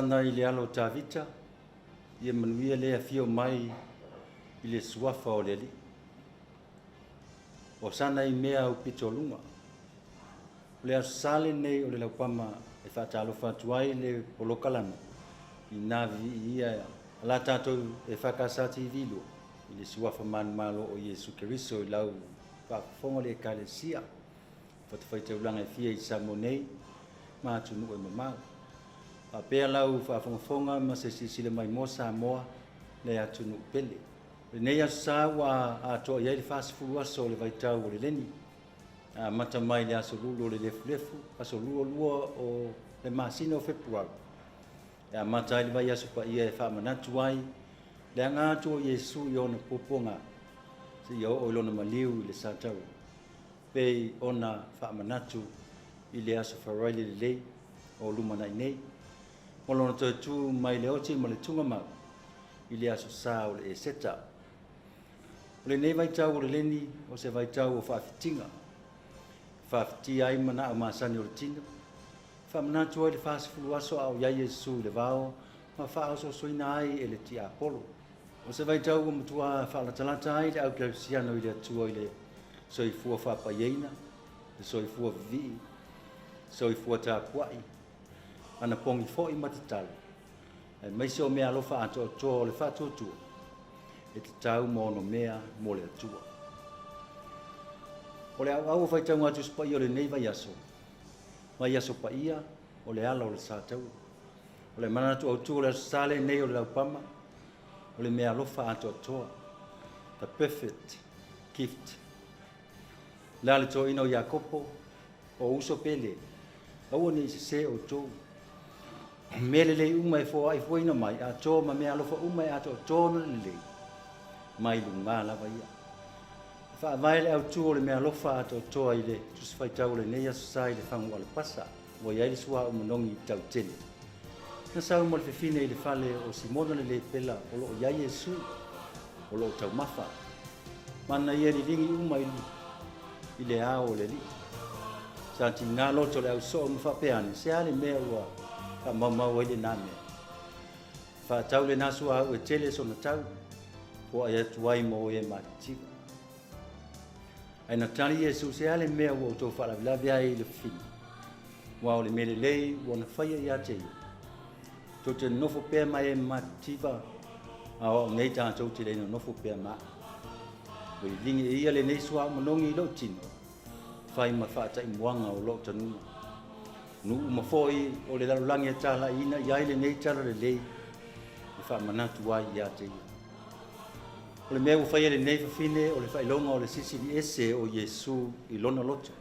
Osana i le alo o Tavita, ia manuia le afio mai i le suafa o le Alii. Osana i mea aupito o luga. O le Aso Sa lenei o le Laupama e faatalofa atu ai le polokalame i nā viia a la tatou EFKS TV 2 i le suafa manumalo o Iesu Keriso i lau faafofoga le Ekalesia fatafaitaulaga e fia i Samoa nei ma atunuu e mamao. Faapea lau faafogafoga ma se silasila mai mo Samoa le atunuu pele. O lenei Aso Sa ua atoa i ai le 40 aso o le vaitau o le leni, amata mai le aso lulu o le lefulefu, aso 22 o le masina o Fepuari, e amata ai le vaiaso paia e faamanatu ai le aga atu o Iesu i ona puapuaga seia oo i lona maliu i le satauro, pei ona faamanatu i le aso Faraile lelei o lumanai nei, ma lona toe tu mai le oti ma le tugamau i le aso Sa o le Eseta. O lenei vaitau o le leni, o se vaitau o faafitiga, faafetia ai manao masani o le tino, faamanatu ai le 40 aso a o i ai Iesu i le vao ma faaosoosoina ai e le tiapolo. O se vaitau ua matua faalatalata ai le au kerisiano i le Atua i le soifua faapaiaina, le soifua vivii, soifua tapuai, anapogi foi ma tatalo, aemaise o mea alofa atoatoa o le faatuatua e tatau ma ono mea mo le Atua. O le auau o faitauga a Tusi Paia o lenei vaiaso, vaiaso paia o le ala o le satauro. O le manatu autu o le Aso Sa lenei o le Laupama, o le mea alofa atoatoa, the perfect gift. La le toeaina o Iakopo, o uso pele, aua ne i sese outou. Mea lelei uma e foai fuaina mai, atoa ma mea alofa uma e atoatoa ona lelei, mai luga lava ia. E faavae le autu o le mea alofa atoatoa i le Tusi Faitau o lenei Aso Sa i le fagu alapasa, ua i ai le suauu manogi tautele. Na sau ma le fefine i le fale o Simona le lepela o loo i ai Iesu, o loo taumafa. Ma na ia liligi uma i le ao o le Alii. Sa tiga loto le ausoo ma faapea ane, se a le mea ua faamaumau ai lenā mea. Faatau lenā suauu e tele sona tau, foai atu ai mo e matitiva. Ae na tali Iesu, se a le mea ua outou faalavelave ai i le fefine, aua o le mea lelei ua na faia ia te ia. Tou te nonofo pea ma e matitiva, a o au nei tatou te le nonofo pea ma au. Ua liligi e ia lenei suauu manogi i lou tino, fai ma faataimuaga o lou tanuga. Nuu uma foi o le lalolagi e talaiina i ai lenei tala lelei e faamanatu ai ia te ia. O le mea ua faia lenei fafine o le faailoga o le silisili ese o Iesu i lona loto.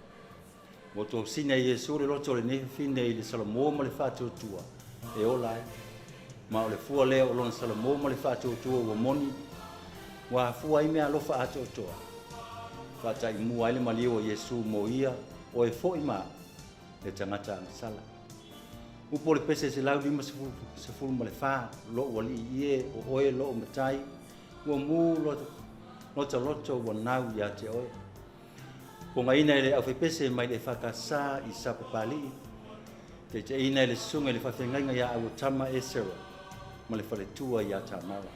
Ua tosina e Iesu le loto o lenei fafine i le salamo ma le faatuatua e ola ai. Ma o le fua lea o lona salamo ma le faatuatua ua moni, ua afua ai mea alofa atoatoa. Faataimua ai le maliu o Iesu mo ia, o e foi ma au, le tagata agasala. Upu o le pese 154, lou alii ie o oe lou matai, ua mu lota loto ua nau ia te oe. Pogaina e le aufaipese mai le EFKS i Sapapalii, taitaiina e le susuga i le faafeagaiga ia Auatama Esera ma le faletua ia Tamara.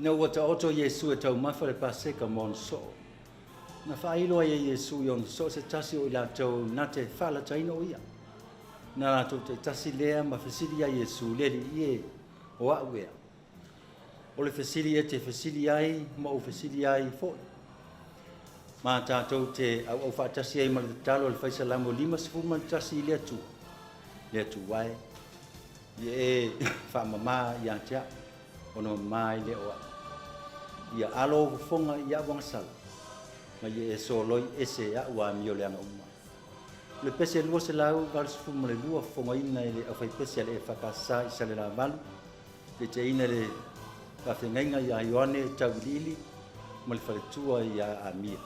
Ina ua taoto Iesu e taumafa le Paseka ma ona soo, na faailo ai e Iesu i ona soo se tasi o i latou na te faalataina o ia. Na latou taitasi lea ma fesili ia Iesu, le Alii e, o a'u ea? O le fesili e te fesili ai ma ou fesili ai foi. Ma tatou te auau faatasi ai ma le tatalo a le Fai Salamo 51 i le Atua. Le Atua e, ia e faamama ia te a'u, ona mama ai lea o a'u. Ia alo ou fofoga i a'u agasala, ma ia e soloi ese a'u amioleaga uma. O le pese 282 fofogaina e le aufaipese a le EFKS i Salelavalu, taitaiina le faafeagaiga ia Ioane Tauiliili ma le faletua ia Amia.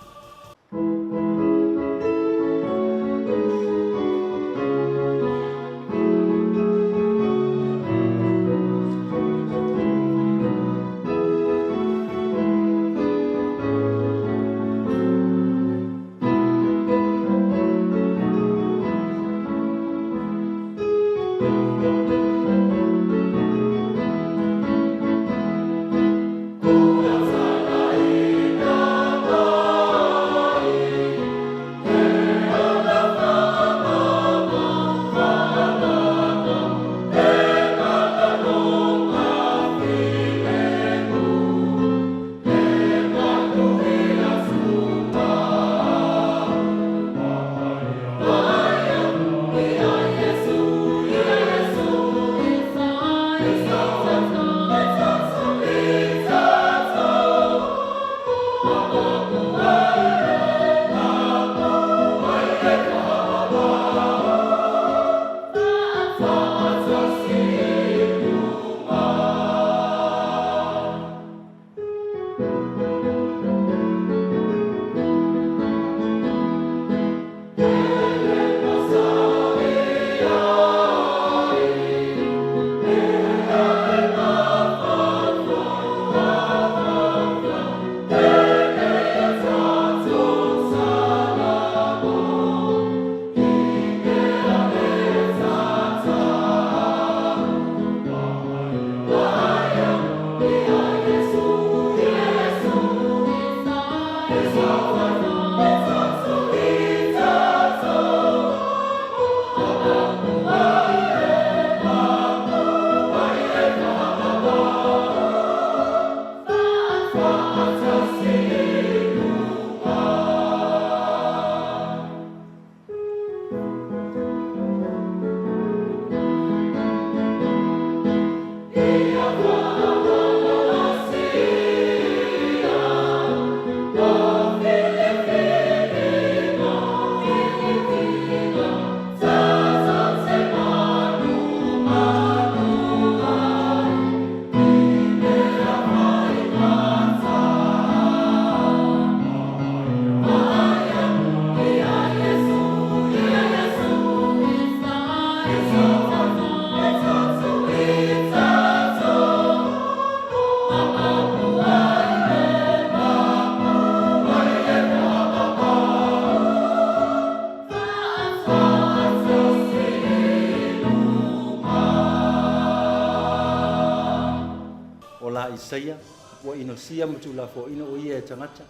O la Isaia, ua inosia ma tuulafoaina o ia e tagata,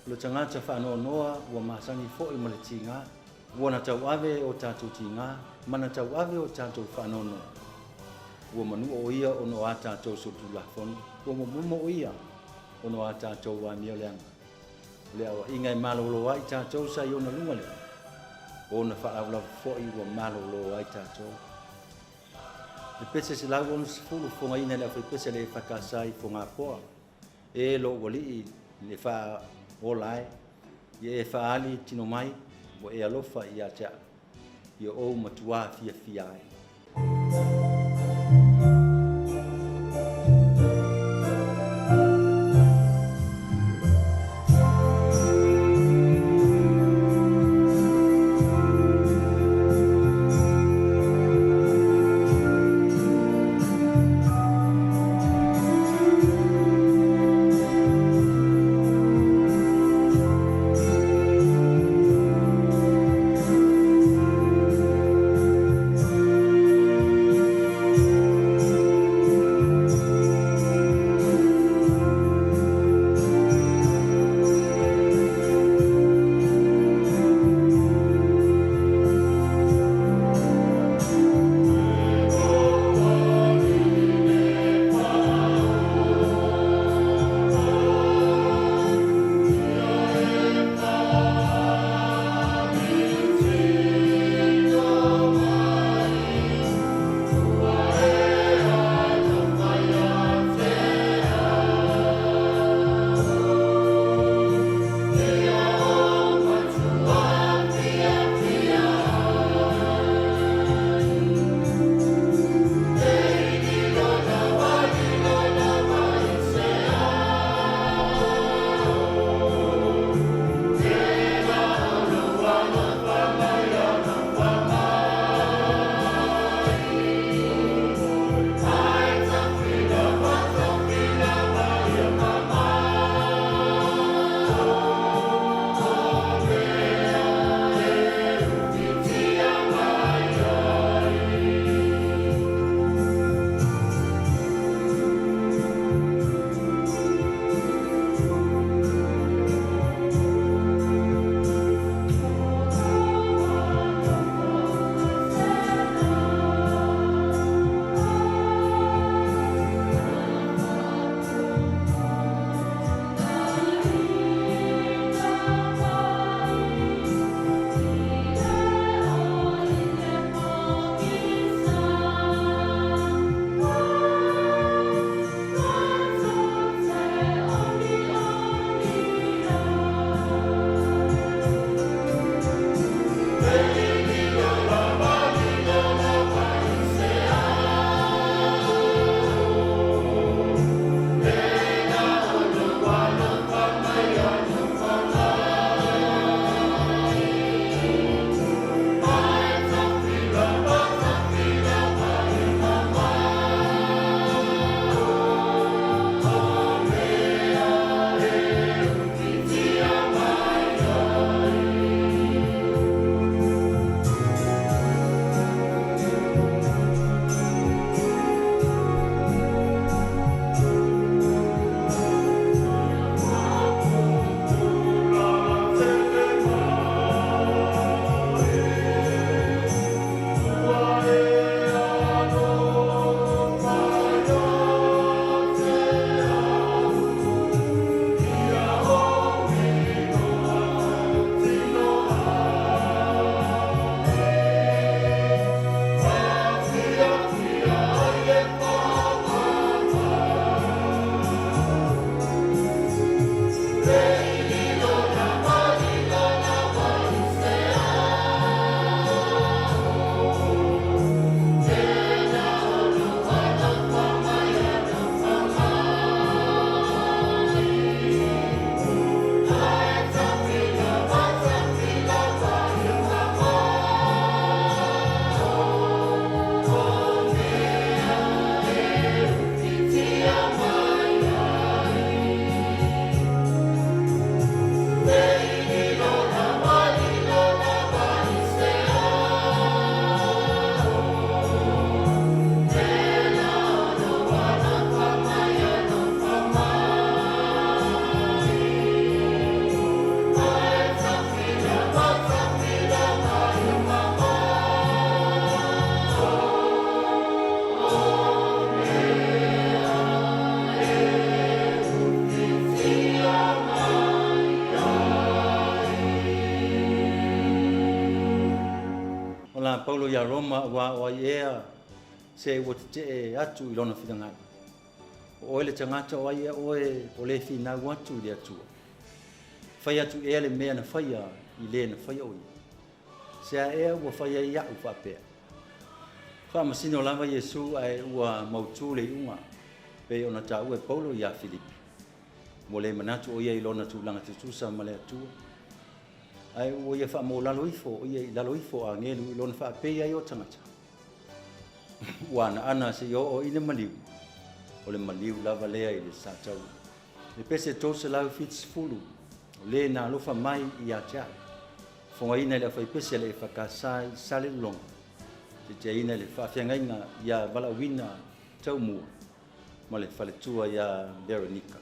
o le tagata faanoanoa ua masani foi ma le tiga, ua na tauave o tatou tiga, ma na tauave o tatou faanoanoa. Ua manua o ia ona o a tatou solitulafono, ua momomo o ia ona o a tatou amioleaga. O le aoaiga e malolo ai tatou sa i ona luga lea, o ona faalavelave foi ua malolo ai tatou. Le pese 160 fofogaina e le aufaipese a le EFKS i Fogapoa, e lou alii le faaola e, ia e faaali tino mai, ua e alofa ia te a'u, ia ou matuā fiafia ai. la a Paulo iā Roma aua o ai ea se ua tetee atu i lona finagalo. O oe le tagata o ai ea oe o le finau atu i le Atua? Fai atu ea le mea na faia i le na faia o ia? Se a ea ua fai ai iaʻu faapea? Faamasino lava Iesu ae ua mautu le iuga, pei ona taua e Paulo iā Filipi. Ua le manatu o ia i lona tulaga tutusa ma le Atua, ae ua ia faamolalo ifo o ia i lalo ifo o agelu i lona faapei ai o tagata. Ua anaana seia oo i le maliu, o le maliu lava lea i le sataua. Le pese 370, o le na alofa mai ia te au. Fogaina i le aufaipese a le EFKS i Salelologa, taitaiina i le faafeagaiga ia valaauina Taumua ma le faletua ia Veronica.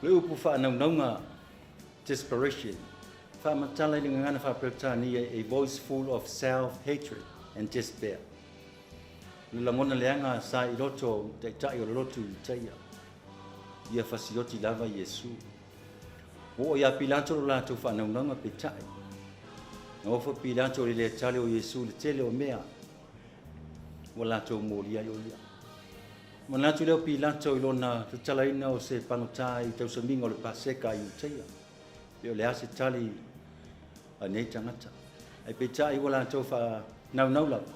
Le upu faanaunauga, desperation, faamatala i le gagana faa-Peretania a voice full of self-hatred and despair. O le lagona leaga sa i loto taitai o le lotu i Itaia. Ia fasioti lava Iesu. Ua oo ia Pilato lo latou faanaunauga peitai. Na ofo Pilato i le le tali o Iesu i le tele o mea ua latou molia ai o ia. Manatu lea o Pilato i lona tatalaina o se pagota i tausamiga o le Paseka a Iutaia. Pe o le a se tali a nei tagata. Ae peitai ua latou faanaunau lava,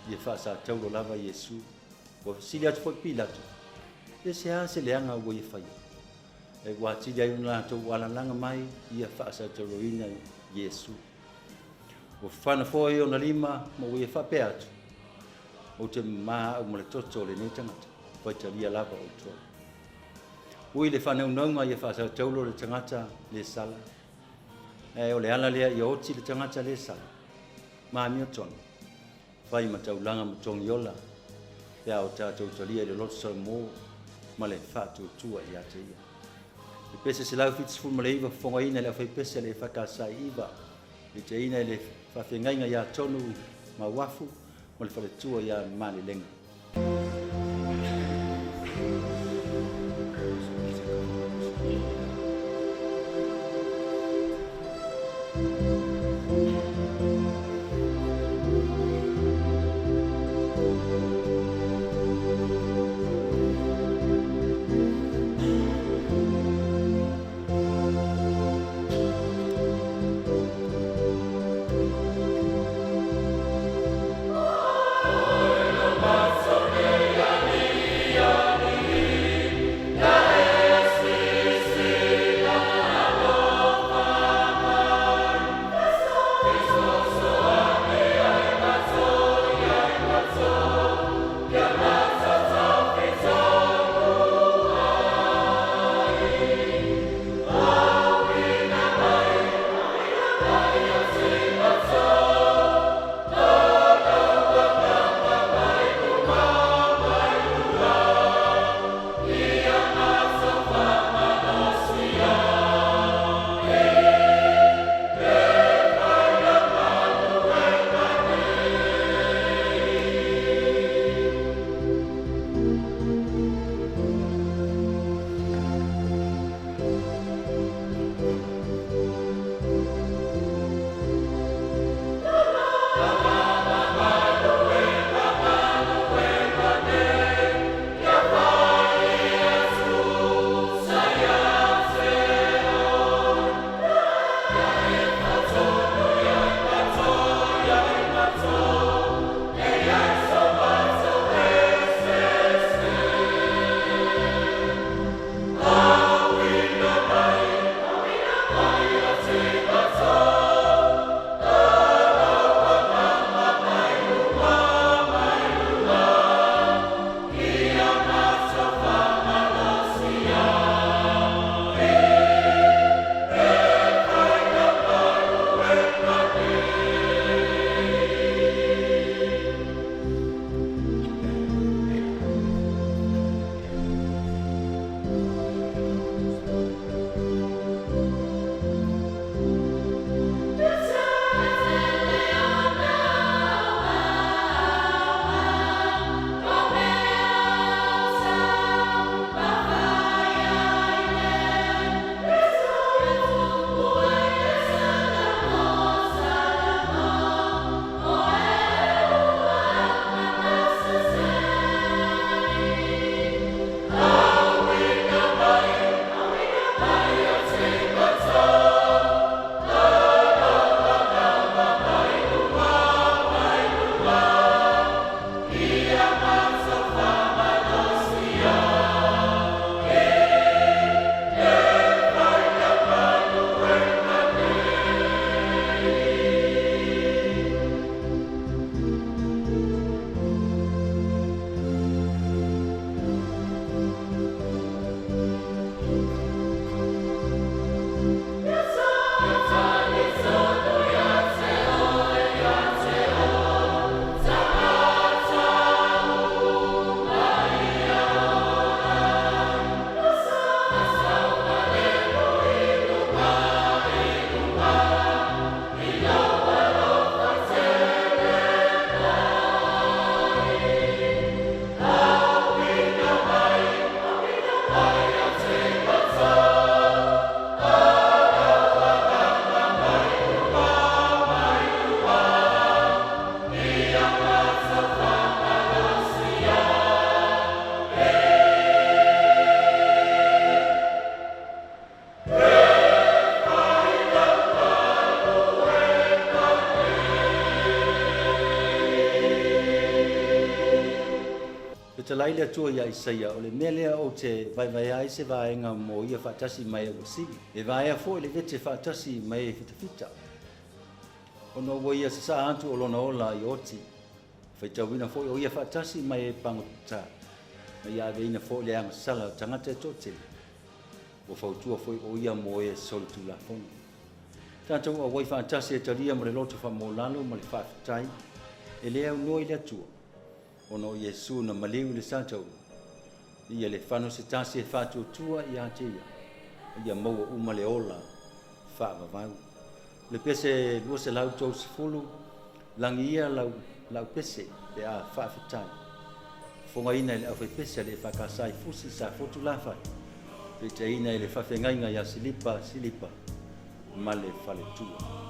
ia faasataulo lava Iesu. Ua fesili atu foi Pilato, Pe se a se leaga ua ia faia? Ae ua atili ai ona latou alalaga mai ia faasatauloina Iesu. Ua fana foi ona lima ma ua ia faapea atu, Ou te mama au ma le toto o lenei tagata, faitalia lava outou. Ui le faanaunauga ia faasataulo le tagata le sala, ae o le ala lea ia oti le tagata le sala, ma amiotonu, fai ma taulaga ma togiola, pe a o tatou talia i le loto salamo ma le faatuatua ia te ia. E pese 179 fofogaina i le aufaipese a le EFKS i itaina i le faafeagaiga ia Tonu Mauafu ma le faletua ia Malelega. Fetalai le Atua iā Isaia, O le mea lea ou te vaevaea ai se vaega mo ia faatasi ma e ua sili, e vaea foi le vete faatasi ma e fitafita, ona ua ia sasaa atu o lona ola i oti, faitauina foi o ia faatasi ma e pagota, ma ia aveina foi le agasala o tagata e toatele, ua fautua foi o ia mo e solitulafono. Tatou auai faatasi e talia ma le loto faamaualalo ma le faafetai, e le aunoa i le Atua, ona o Iesu na maliu i le sataua, ia le fano se tasi e faatuatua ia te ia, ia maua uma le ola faavavau. Le pese 230, lagi ia lau, lau pese pe a faafetai. Fofogaina e le aufaipese a le EFKS i Fusi Safotu Lafai, taitaiina e le faafeagaiga ia Silipa Silipa ma le faletua.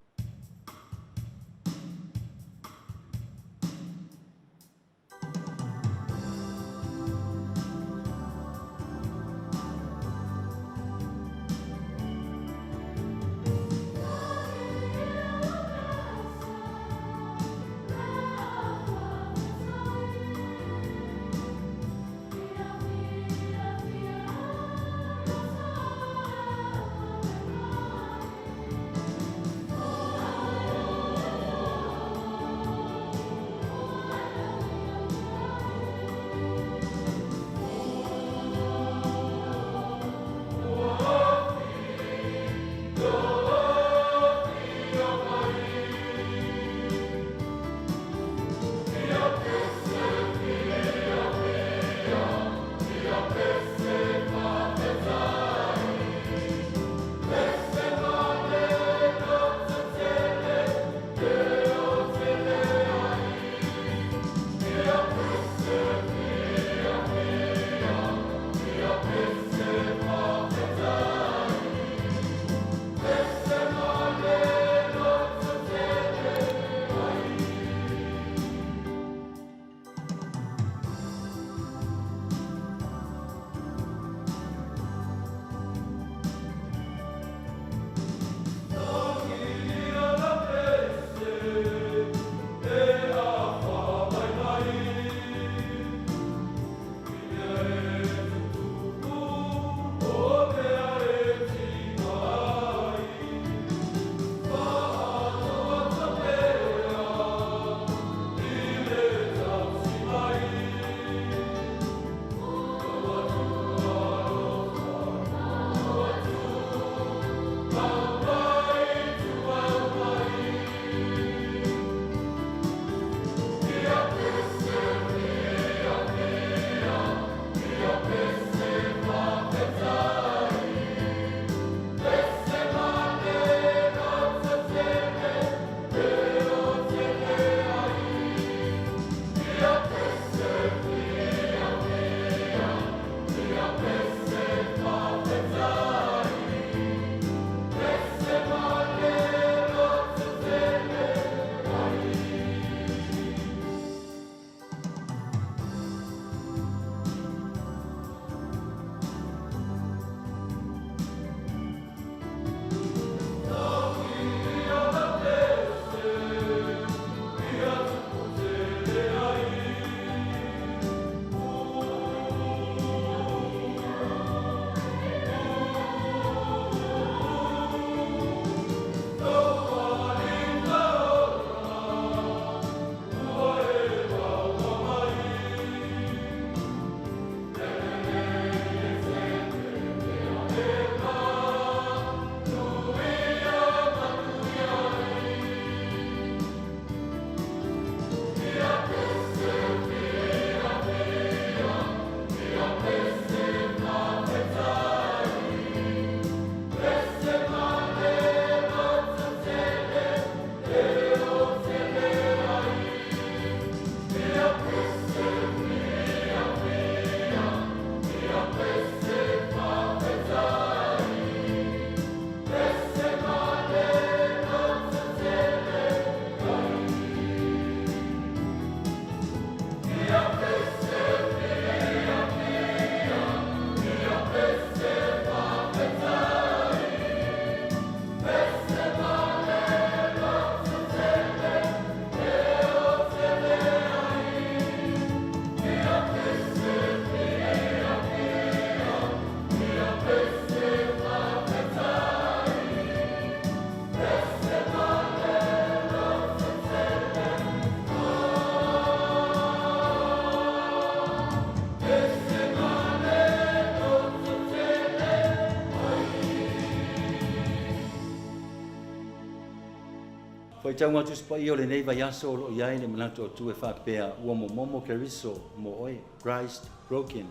Faitauga Tusi Paia o lenei vaiaso o lo o i ai le manatu autu e faapea, Ua momomo Keriso mo oe, Christ broken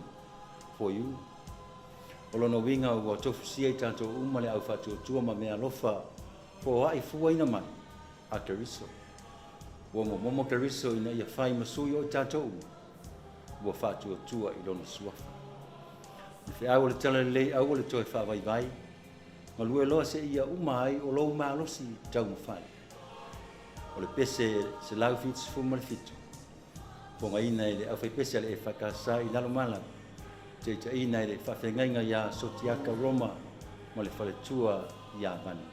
for you. O lona uiga ua tofusia i tatou uma le au faatuatua ma meaalofa foai fuaina mai a Keriso. Ua momomo Keriso ina ia fai ma sui o i tatou uma, ua faatuatua i lona suafa. O le feau o le Talalelei aua le toe faavaivai, galue loa seia uma ai o lou malosi taumafai. O le pese 177, fogaina e le aufaipese a le EFKS i Lalomalava, taitaiina e le faafeagaiga ia Sotiaka Roma ma le faletua ia Vani.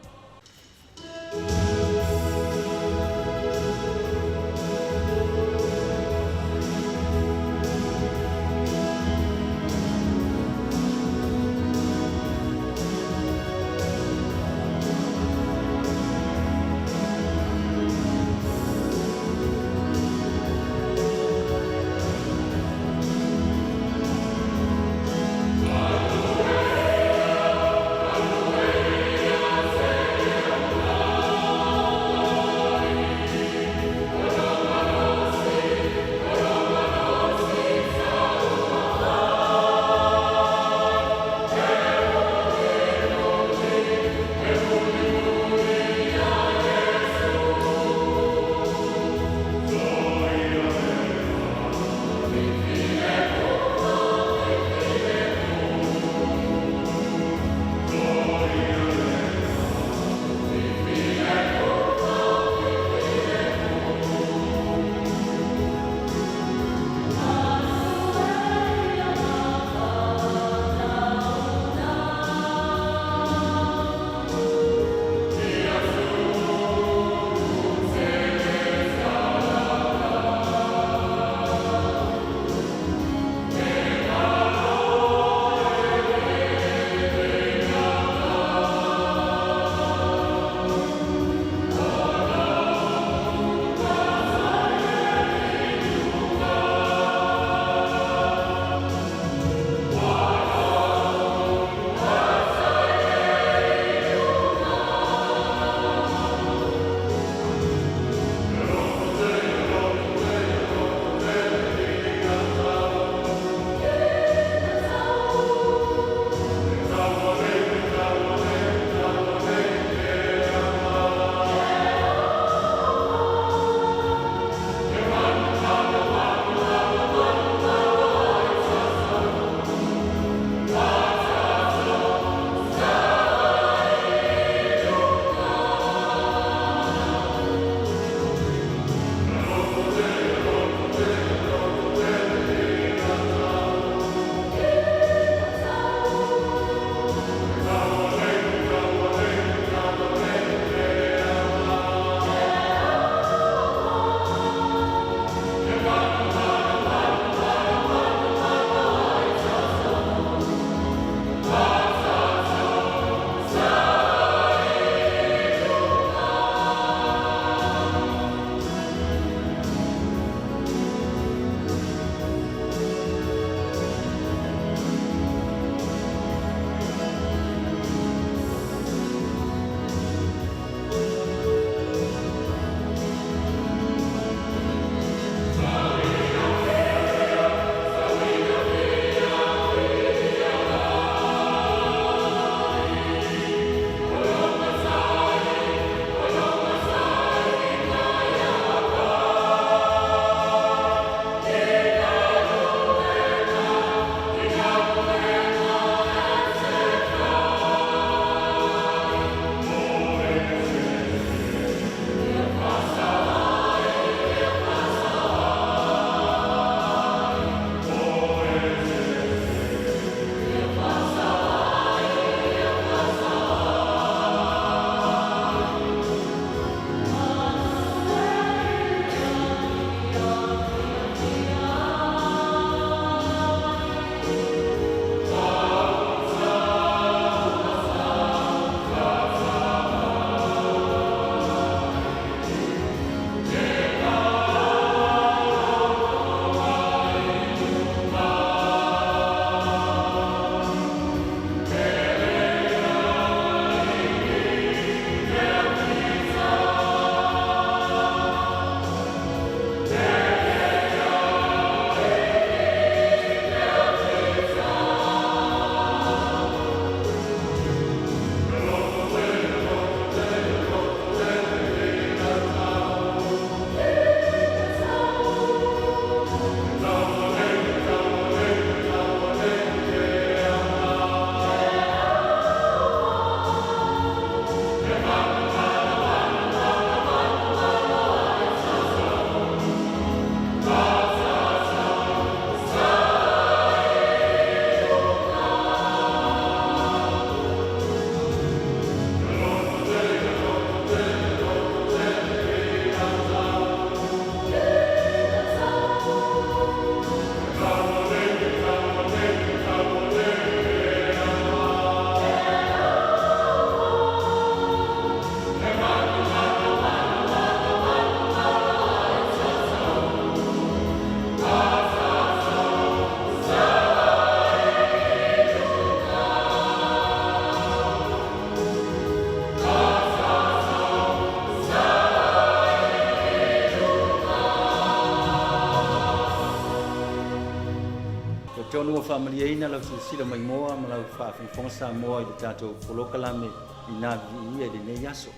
Talitonu ua faamalieina lau silasila maimoa ma lau faafogafoga Samoa i le tatou polokalame ina viia i lenei aso.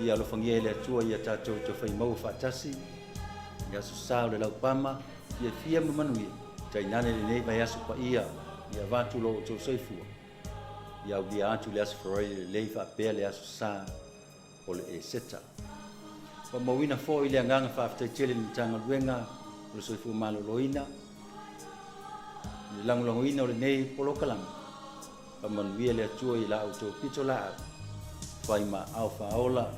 Ia alofagia e le Atua ia tatou toe maua faatasi i aso sa o le laupama fiafia ma manuia, tainane lenei vaiaso paia ia avatu lo outou soifua. Ia aulia atu le aso Faraile lelei faapea le aso sa o le Eseta. Faamauina foi le agaga faafetai tele i le Matagaluega o le Soifua Maloloina i le lagolagoina o lenei polokalame. Faamanuia le Atua i la outou pitolaau, fai ma ao faaola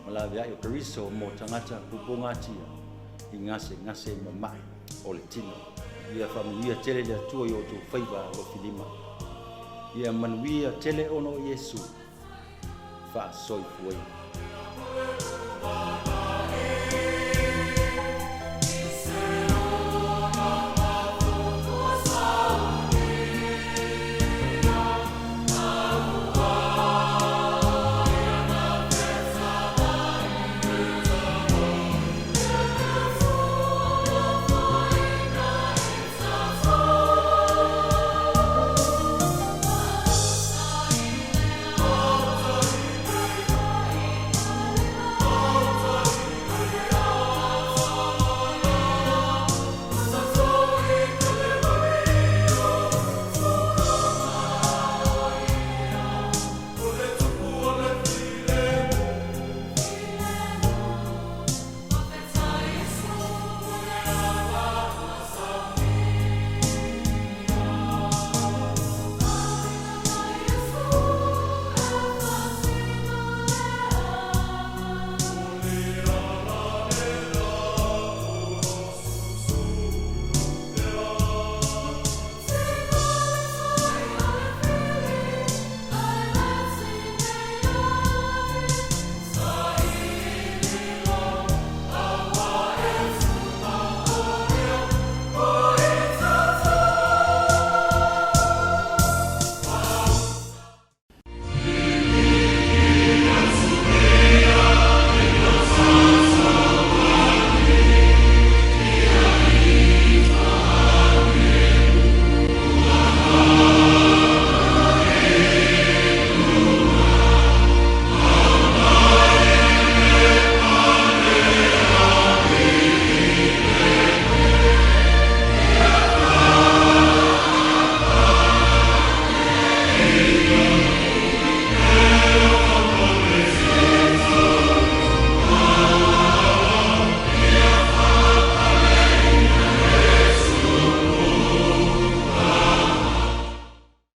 ma laveai o Keriso mo tagata pupugatia i gasegase ma mai o le tino. Ia faamanuia tele le Atua i outou faiva alofilima. Ia manuia tele ona o Iesu faasoifuaina.